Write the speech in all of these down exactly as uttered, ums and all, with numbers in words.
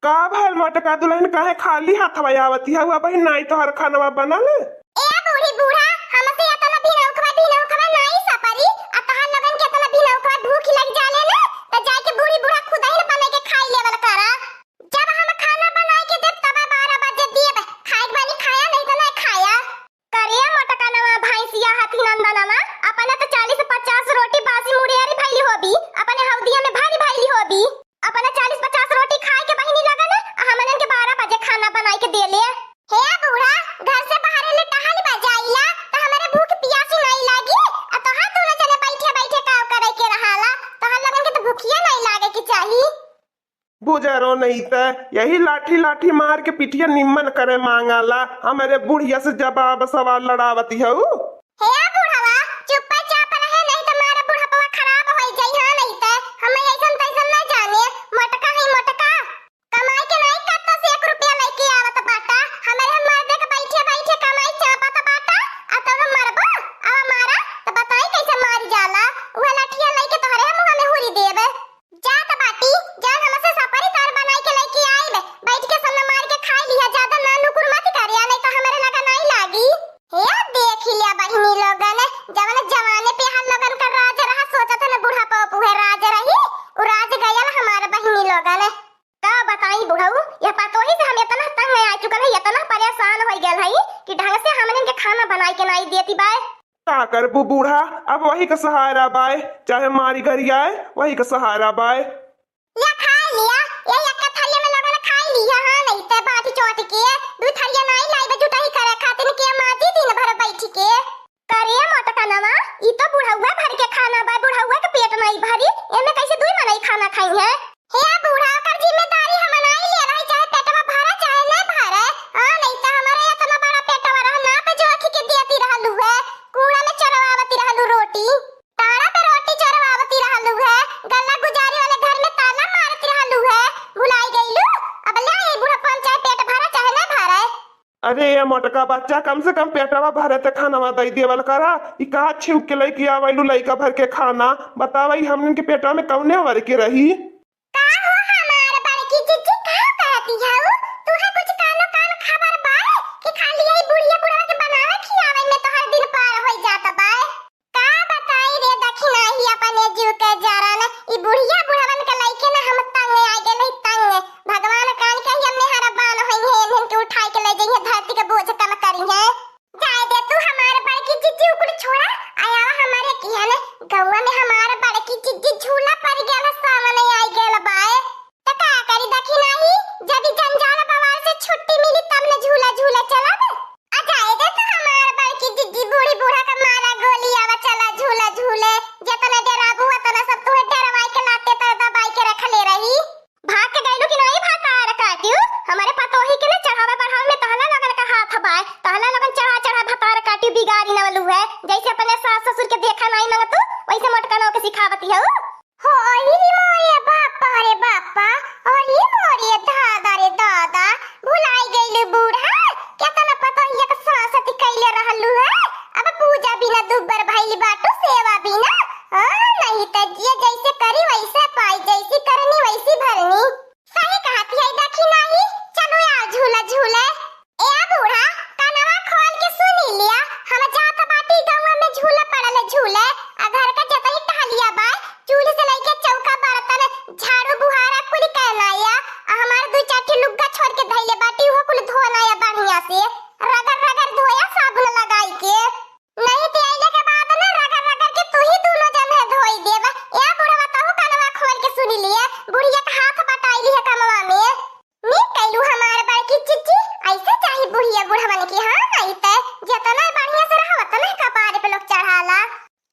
का भइल मोटका दुलहिन, काहे खाली हाथवा आवति हउ? अबहिं नाई तोहर खानवा बनल? ए बूढ़ी बूढ़ा, हमसे एतना भिनौखवा भिनौखवा नाई सपरी, आ तोहर लोगन के एतना भिनौखवा भूख लग जाले न, त जाइके बूढ़ी बूढ़ा खुदहिन बनाइके खाइ लेवल करा। जब हम खाना बनाइके देब तब बारह बजे देब, खाइक बानी खाया, नाहीं त नाहीं खाया। करिया मोटकनवा भैंसिया हथी नंदनवा, अपने त चालीस पचास रोटी बासी मुड़ियारी भइली होबी, अपने हौदिया में भरी भइली होबी। अपने चालीस पचास रोटी खाइके बहिनी लगन, आ हमनन के बारह बजे खाना बनाइके देले। हे बूढ़ा, घर से बाहर ले टहल बा जाइला, त हमरे भूख पियासी नाई लागी, आ तोहार दूनो जने बैठे बैठे का करे के रहाला, तोहार लोगन के त भूखिया नाई लागे के चाही। बुजरो नहीं त यही लाठी लाठी मार के पिठिया निम्मन करे मांगाला। हमरे बुढ़िया से जवाब सवाल लड़ावती हऊ। हे बुढ़वा, चुप्पे चाप रहे, नहीं त मारा बुढ़पवा खराब होई जाई। हाँ, नहीं त हम ऐसन तैसन ना जाने, मोटका है मोटका। कमाई के नाई कत्ता से एक रुपया लेके आवत बाटा, हमरे हम मर्दे के बैठे बैठे कमाई चापत बाटा, आ तब मरबो, अब मारा, त बताई कैसे मारी जाला। उहे लठिया लेके तोहरे मुँह में हुरी देबे। जात बाटी, जौन हमसे सपरी तार बनाई के लइके आइब, बैठ के सन्ना मार के खाइ लिहा, ज्यादा ना नुकुर मत करिया, नहीं त हमरे लगा नाई लागी। हे देख लिया बहिनी लोगन, जवन जवाने पे हर लोगन का राज रहा, सोचत है न बुढ़ापा पे उहे राज रही, उ राज गयल हमार बहिनी लोगन। का बताई बुढ़ऊ, यह पतोही से हम एतना तंग आ चुकल है, एतना परेशान होइ गयल है कि ढंग से हमनन के खाना बनाई के नाई देती बाय। का करबू बूढ़ा, अब वही का सहारा बाय, चाहे मारी गरियाए, वही का सहारा बाय। या खाइ लिया, या एक्का थरिया में लगल खाइ लिया, हाँ, नहीं ते बाटी चोट के, दू थरिया नाई लाइबे जुटाई करे खातिर के माजी दिन भर बैठ के। करे मोटकनवा, ई तो बुढ़उआ भर के खाना बा, बुढ़उआ के पेट नाई भरी, एमे कैसे दुई मनई खाना खाई है? हे बूढ़ा, ओकर जिम्मेदारी हम नाई ले रही, चाहे पेटवा भरा चाहे न भरे। हाँ, नहीं त हमरे एतना बड़ा पेटवा रहा, नाप जोखि के देती रहलू है, कूड़ा में चरवावती रहलू रोटी, तारा पे रोटी चरवावती रहलू है, गल्ला गुजारी वाले घर में ताला मारती रहलू है, भुलाई गईलू? अब ले आई बुढ़ापन, चाहे पेट भरा चाहे न भरे। अरे ये मोटका बच्चा, कम से कम पेटवा भरे ते खानवा दई देवल करा। ई कहा छिउक के लइके आवैलू लइका भर के खाना? बतावा, ई हमनन के पेटवा में कौने भर के रही? का हो हमार बड़की जिज्जी, का कहती हऊ? तुहे कुछ कानो कान खबर बा कि खाली यही बुढ़िया बुढ़वा के बनावे खियावे में तोहर दिन पार होई जात बा? का बताई रे दखिनाही अपने जीव के जरन, ई बुढ़िया बुढ़वन के लइके ना हम तंग आ गेल हई, तंग। भगवान कान के ही हमने हरा बान होई है, इन्हन के उठाई के ले जइहे, धरती के बोझ कम करी है। जाए दे तू हमार बड़की जिज्जी, उ कुल छोड़ा, आया हमारे किहन गौवा में हमार बड़की जिज्जी झूला पड़ गेल है, सावन आई गेल बाए। त का करी दखिनाही, जदि जंजाल बवाल से छुट्टी मिली तब न झूला झूले चलब। आ जाए दे तू हमार बड़की जिज्जी, बूढ़ी बूढ़ा का मारा गोली, आवा चला झूला झूले। जेतना डेराबू ओतना सब तुहे डेरवाई के लाते तर दबाई के रखले रही। भाग के गइलू कि नाई भतार काटियो? हमरे पतोही के न चढ़ावे बढ़ावे में तहला लगन का हाथ बाय, तहला लगन चढ़ा चढ़ा भतार काटियो बिगाड़ी नवलू है। जैसे अपने सास ससुर के देखा नाई मंगतू, वैसे मोटकनों के सिखावती हऊ। हो, अरे मोरे बापा रे बापा, अरे मोरे दादा रे दादा, भुलाई गइलू बूढ़ा, केतना पतोहिया के सासत कइले रहलू है। अब पूजा बिना दुब्बर भइल बाटू, सेवा बिना। हाँ, नहीं त जे जैसे करी वैसे पाई, जैसी करनी वैसी भरनी। सही कहत है दखिनाही, चलो यार झूला झूले। ए बूढ़ा, कनवा खोल के सुनी लिया, हम जात बाटी गौवा में झूला पड़ल झूले, आ घर का जतई टहलिया बा, चूल्ही से लइके चौका बर्तन, झाड़ू बुहारा कुल कहनाया, आ हमार दू चार ठे लुग्गा छोड़ के धइले बाटी, उहो कुल धोनाया बढ़िया से, रगड़ रगड़ धोया साबुन लगाई के। नहीं त अइले के बाद ना रगड़ रगड़ के तू ही दूनो जने धोई देबा। ए बुढ़वा, तहू कनवा खोल के सुनी लिए, बुढ़िया के हाथ बटाई लिए कमवा में। नीक कैलू हमार बड़की जिज्जी, ऐसे चाही बुढ़िया बुढ़वन के। हाँ, नहीं त जितना बढ़िया से रहो, उतना कपारे पे लोग चढ़ाला।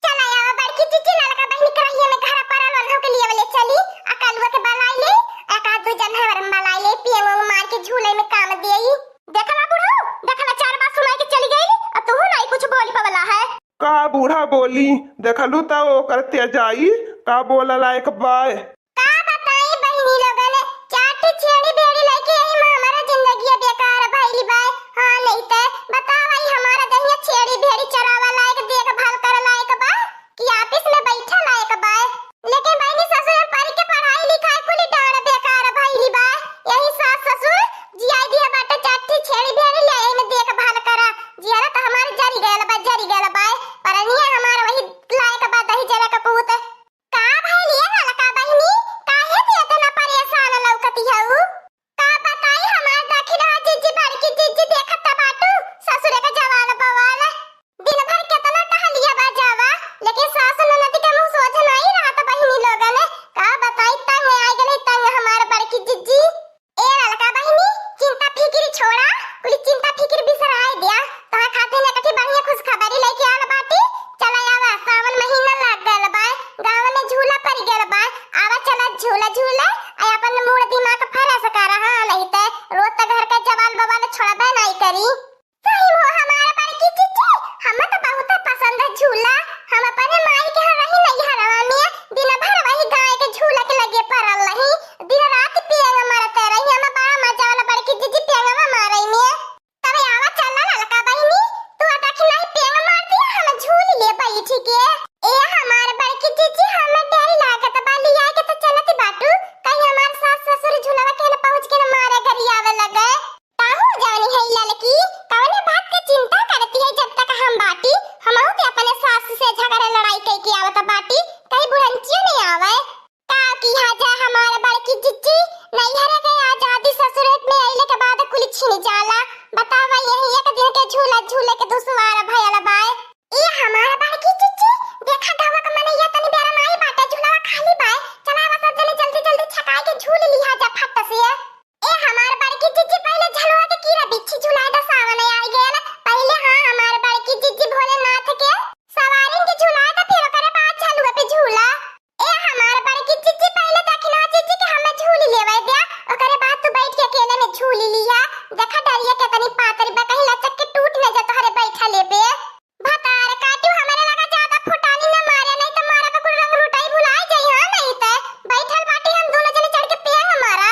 चला आवा बड़की जिज्जी, ललका बहिनी करहिया में घरा परल ओन्हू के लिए वाले चली, आ कलुआ के बलाई ले, एक आध दू जन हमार बलाई ले, पियंग उंग मार के झूले में काम देई। देखला बुढ़ऊ, देखला, चार बात सुनाई के चली गई, आ तू नाई कुछ बोल पवला है। का बूढ़ा बोली, देखलू त ओकर तेजाई, का बोला लायक बाय। का बताई बहिनी लोगन, चार ठे छेड़ी भेड़ी लइके यही में हमारा जिंदगी बेकार भइल बाय। हाँ, नहीं त बतावा, ई हमारा दहिया छेड़ी भेड़ी चरावा लायक, देखभाल करे लायक बा कि ऑफिस में बैठे लायक बाय। लेकिन बहिनी ससुर पढ़ के पढ़ाई लिखाई कुल डांड बेकार भइल बाय। यही झूला के लगे परल रही, दिन रात पेंग मारत रही। हमें बड़ा मजा वाला बड़की जिज्जी पेंगवा मारई में। तबे आवा चला ललका बहिनी, तू आ देखी नाही पेंग मार दिया, हम झूल ले बैठ के। ए हमार बड़की जिज्जी, हमें डर लागत बा, लिया के तो चलत बाटू, कहीं हमार सास ससुर झूलवा के न पहुँच के न मारे गरियावे लगे। काहू जानी है ललकी, कवने बात के चिंता करती है, जब तक हम बाटी, हमहू के अपने सास से झगड़ा लड़ाई कई के आवत बाटी, कहीं बुढ़ंचियो नहीं आवे। का किहा जा हमार बड़की जिज्जी, नैहर के आजादी ससुरे में अइले के बाद कुल छिन जाला। बतावा यही एक दिन के झूला झूले के दुश्वार भयल बाय। ए हमार बड़की जिज्जी, देखा गाँव के मनैया तनी बेरा नाई बाटे, झूलवा खाली बाय। चला बस जल्दी जल्दी जल्दी छकाए के झूल लिहा जा फट से। ए हमार बड़की जिज्जी, पहिले झलुआ के कीरा बिच्छी झुलाए द, सावन आइ गयल। पहिले हाँ हमार बड़की जिज्जी भोलेनाथ के सवारिन के झुलाए द, फिर ओकरे बाद झलुआ पे झूला। ए हमार बड़की जिज्जी, पहिले दखिना जिज्जी के हमें झूली लेवे द्या, ओकरे बाद तू बैठ के अकेले में झूली लिया। देखा डरिया केतनी पातरी बा, कहीं लचक के टूट न जा तोहरे बैठले पे। भतार काटू, हमरे लगा ज्यादा फुटानी न मारे, नहीं तो मारा पे कुल रंग रुटाई भुलाए जाई। हाँ नहीं तो बैठल बाटी हम दोनों जने चढ़ के पेंग मारा।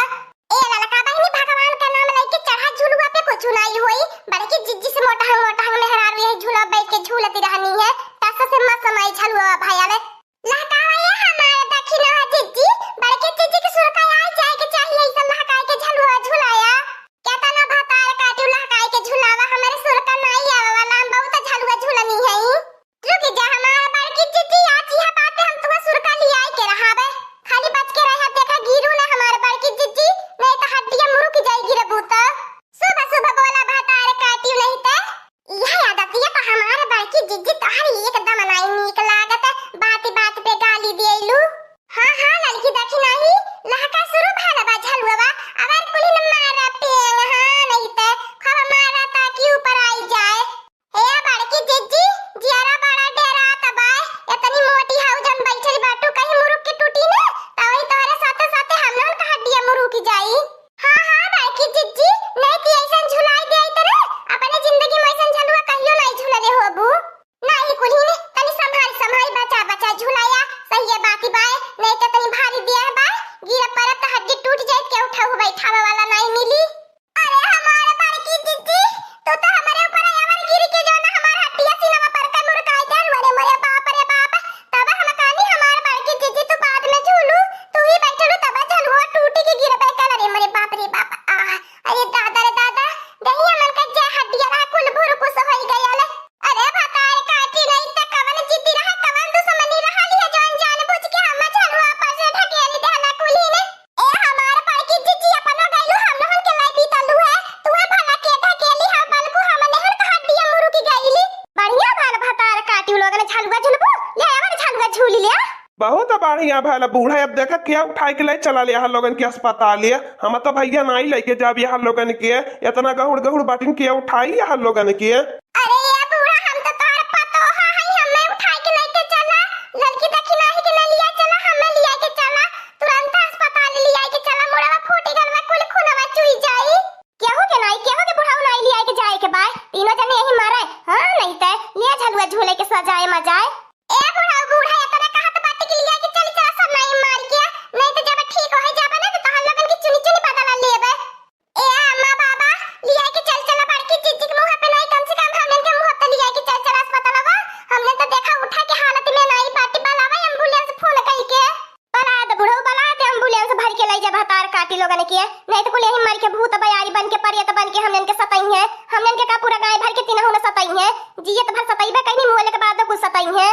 ए ललका बहिनी, भगवान का नाम लेके चढ़ा झुलुआ पे, कुछ नाई होई। बड़की जिज्जी से मोटहंग मोटहंग मेहरारू यही झुलुआ बैठ के झूलती रहनी है, टस से मस समाई झलुआ भाई आवे। लहकावा ये हमार दखिना जिज्जी, बड़की जिज्जी के सुरका आइ जाए के चाहिए, ई सब लहकाए के झलुआ झुलाया। केतना भतार काटू लहकाए के झुलावा, हमरे सुरका नाई आवे वाला, हम बहुत झलुआ झुलनी है। रुक जा हमार बड़की जिज्जी, आज यह बात पे हम तुम्हें सुरका लियाए के रहावे। खाली बच के रहे, देखा गिरू ना हमार बड़की जिज्जी, नहीं तो हड्डियां मुरुक जाई गिरबू तो। सुबह सुबह बोला भतार काटियो नहीं ते। यह आदतिया तो हमार बड़की जिज्जी तोहरी एकदम नाई नीक लागत, बात बात पे गाली देलू। हाँ हाँ ललकी देखी नाही, लहका शुरू भल बा झलुआ, अगर कुली न मारा पेंग, हाँ नहीं ते खूब मारा ताकि ऊपर आई जाए। हे बड़की जिज्जी, जियरा बड़ा डेरात बा, इतनी मोटी हाउ जन बैठल बाटू, कहीं मुरुक के टूटी ना, त वही तोहरे साथे साथे हम लोगन का हड्डियां मुरुक जाई। हाँ हाँ बड़की जिज्जी, नहीं ती ऐसन झुलाई दे आई तरे, अपने जिंदगी में ऐसन झलुआ कहियो नहीं झुलले होबू। नहीं कुल्हिन, तनी संभाल संभाल बचा बचा झुलाया, सही है बात बाय, नहीं तो तनी भारी दिया है बाय, गिर परत तो हड्डी टूट जाए, के उठाऊ बैठावे वाला नहीं मिली। अरे हमार बड़की जिज्जी, तू तो हमरे ऊपर आवर गिर के जो ना हमार हड्डिया सीनवा पर का मुरकाई देलू, अरे मोरे बाप रे बाप। तब हम कहनी हमार बड़की जिज्जी तू बाद में झूलू, तू ही बैठलू तब झलुआ टूटी के गिरबे कल, अरे मोरे बाप रे बाप। आह, अरे दादा रे दादा, दहिया मन का जे हड्डिया रहा कुल भुरकुस होई गयल। अरे भतार काटी नहीं त कवन जिद्दी रहा, कवन दुश्मनी रहा लिया जौन जान बुझ के हम झलुआ पर से ढकेली देहला कुल्हिन। ए हमार बड़की जिज्जी, अपनो गइलू, हम लोगन के लाई बीतलू है। तुहे भला के ढकेली, हम बलकू हम नेहन का हड्डिया मुरुकी गइली। बढ़िया भल भतार काटियो लोगन झलुआ झुलबू, ले आवा ना झलुआ झूली ले। बहुत बढ़िया भल बूढ़ा, अब देखा के उठाई के लाई चला ले यहाँ लोगन के अस्पताल। हम तो भैया नाई लेके जाब यहाँ लोगन के, इतना गहुड़ गहुड़ बाटिन के उठाई यहाँ लोगन के। अरे ये बूढ़ा, हम तो तोहर पतोहा हई, हमें उठाई के लेके चला, ललकी दखिनाही के न लिया चला, हमें लिया के चला। तुरंत अस्पताल लियाई के चला, मुड़वा फूटी गल में कुल खूनवा चुई जाई। केहू के नाई, केहू के बुढ़ऊ नाई लियाई के जाए के बाय, तीनों जने यही मरे। हाँ, नहीं ते लिया झलुआ झूले के सजाए मजाए। ए बुढ़ऊ, बूढ़ा इतना कहत बाटे कि लिया के चली चला सब नाई मार के, नहीं तो जब ठीक हो जाबे ना तो तोहर लोगन की चुनी चुनी बदला लेबे। ए अम्मा बाबा, लिया के चल चला बड़की जिज्जी के मुँह पे नाई, कम से कम हमन के मुँह पे लिया के चल चला अस्पतालवा। हमने तो देखा उठा के हालत में नाई बाटी, बलावा एम्बुलेंस फोन कई के। बला दे बुढ़ऊ, बला दे एम्बुलेंस भर के ले जा भतार काटी लोगन के, नहीं तो कुल यही मर के भूत बयारी बन के प्रेत बन के हमन के सतई है। हमन के का पूरा गाय भर के तीनहु न सतई है, जियत भर सतईबे कहीं मुँह के बाद कुछ सतई है।